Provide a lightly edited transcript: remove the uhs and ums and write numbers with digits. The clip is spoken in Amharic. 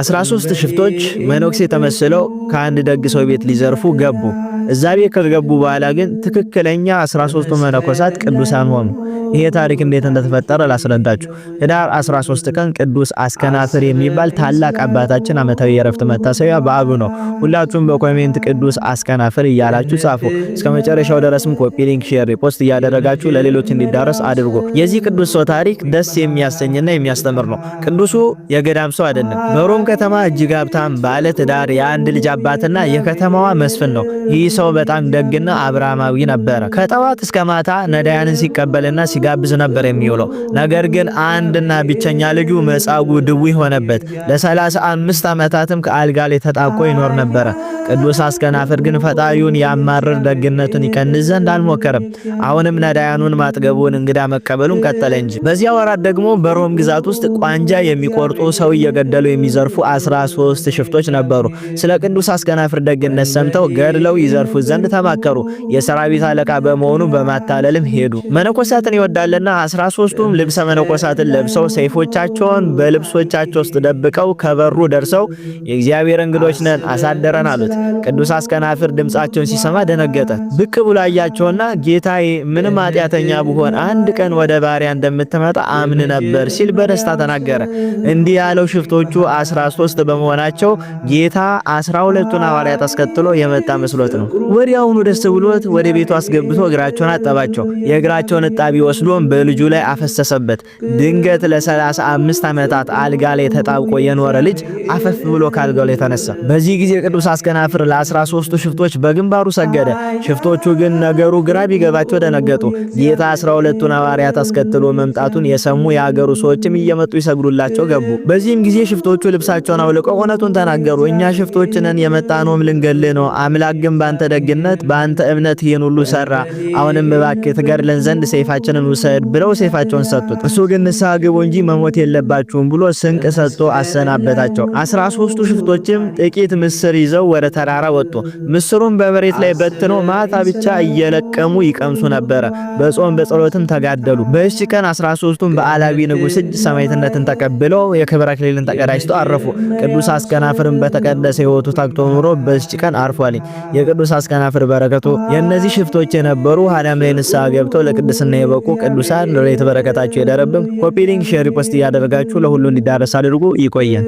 13 ሽፍቶች መነኩሴ ተመስለው ከአንድ ደግ ሰው ቤት ሊዘርፉ ገቡ። እዛ ቤት ከገቡ በኋላ ግን ትክክለኛ 13ቱ መነኮሳት ቅዱሳን ሆኑ። ይሄ ታሪክ እንዴት እንደተፈጠረ ላስረዳችሁ። ህዳር 13 ቀን ቅዱስ አስከናፍር የሚባል ታላቅ አባታችን ዓመታዊ የእረፍት መታሰቢያ በዓሉ ነው። ሁላችሁም በ comment ቅዱስ አስከናፍር እያላችሁ ጻፉ። እስከ መጨረሻው ድረስም copy link፣ share፣ repost እያደረጋችሁ ለሌሎች እንዲዳረስ አድርጉ። የዚህ ቅዱስ ሰው ታሪክ ደስ የሚያሰኝና የሚያስተምር ነው። ቅዱሱ የገዳም ሰው አይደለም። በሮም ከተማ እጅግ ሀብታም ባለ ትዳር የአንድ ልጅ አባትና የከተማዋ መስፍን ነው። ይህ ሰው በጣም ደግና አብርሃማዊ ነበረ። ከጠዋት እስከ ማታ ነዳያንን ሲቀበልና ሲጋብዝ ነበር የሚውለው። ነገር ግን አንድና ብቸኛ ልጁ መጻጉዕ ድውይ ሆነበት። ለ35 ዓመታትም ከአልጋ ላይ ተጣብቆ ይኖር ነበረ። ቅዱስ አስከናፍር ግን ፈጣሪውን ያማርር ደግነቱን ይቀንስ ዘንድ አልሞከረም። አሁንም ነዳያኑን ማጥገቡን እንግዳ መቀበሉን ቀጠለ እንጂ። በዚያ ወራት ደግሞ በሮም ግዛት ውስጥ ቋንጃ የሚቆርጡ፣ ሰው እየገደሉ የሚዘርፉ 13 ሽፍቶች ነበሩ። ስለ ቅዱስ አስከናፍር ደግነት ሰምተው ገድለው ይዘርፉት ዘንድ ተማከሩ። የሰራዊት አለቃ በመሆኑ በማታለልም ሄዱ። መነኮሳትን ይወዳልና 13ቱም ልብሰ መነኮሳትን ለብሰው ሰይፎቻቸውን በልብሶቻቸው ውስጥ ደብቀው ከበሩ ደርሰው የእግዚአብሔር እንግዶች ነን አሳደረን አሉት። ቅዱስ አስከናፍር ድምፃቸውን ሲሰማ ደነገጠ። ብቅ ብሎ አያቸውና ጌታዬ፣ ምንም ኃጢአተኛ ብሆን አንድ ቀን ወደ ባሪያ እንደምትመጣ አምን ነበር ሲል በደስታ ተናገረ። እንዲህ ያለው ሽፍቶቹ 13 በመሆናቸው ጌታ 12ቱን ሐዋርያት አስከትሎ የመጣ መስሎት ነው። ወዲያውኑ ደስ ብሎት ወደ ቤቱ አስገብቶ እግራቸውን አጠባቸው። የእግራቸውን እጣቢ ወስዶም በልጁ ላይ አፈሰሰበት። ድንገት ለ35 ዓመታት አልጋ ላይ ተጣብቆ የኖረ ልጅ አፈፍ ብሎ ካልጋው ላይ ተነሳ። በዚህ ጊዜ ቅዱስ አስከናፍር ለ13ቱ ሽፍቶች በግንባሩ ሰገደ። ሽፍቶቹ ግን ነገሩ ግራ ቢገባቸው ደነገጡ። ጌታ 12ቱን ሐዋርያት አስከትሎ መምጣቱን የሰሙ የአገሩ ሰዎችም እየመጡ ይሰግዱላቸው ገቡ። በዚህም ጊዜ ሽፍቶቹ ልብሳቸውን አውልቀው እውነቱን ተናገሩ። እኛ ሽፍቶች ነን፣ የመጣነውም ልንገልህ ነው። አምላክ ግን ባንተ ደግነት፣ በአንተ እምነት ይህን ሁሉ ሰራ። አሁንም እባክህ ትገድለን ዘንድ ሰይፋችንን ውሰድ ብለው ሰይፋቸውን ሰጡት። እሱ ግን ንስሐ ግቡ እንጂ መሞት የለባችሁም ብሎ ስንቅ ሰጥቶ አሰናበታቸው። 13ቱ ሽፍቶችም ጥቂት ምስር ይዘው ወደ ተራራ ወጡ። ምስሩን በመሬት ላይ በትኖ ማታ ብቻ እየለቀሙ ይቀምሱ ነበረ። በጾም በጸሎትም ተጋደሉ። በዚች ቀን 13ቱም በአላዊ ንጉሥ እጅ ሰማዕትነትን ተቀብለው የክብር አክሊልን ተቀዳጅተው አረፉ። ቅዱስ አስከናፍርም በተቀደሰ ሕይወቱ ታግቶ ኑሮ በዚች ቀን አርፏል። የቅዱስ አስከናፍር በረከቱ የእነዚህ ሽፍቶች የነበሩ ኋላም ላይ ንስሐ ገብተው ለቅድስና የበቁ ቅዱሳን ረድኤት በረከታቸው ይደርብን። Copy link፣ share፣ post እያደረጋችሁ ለሁሉ እንዲዳረስ አድርጉ። ይቆየን።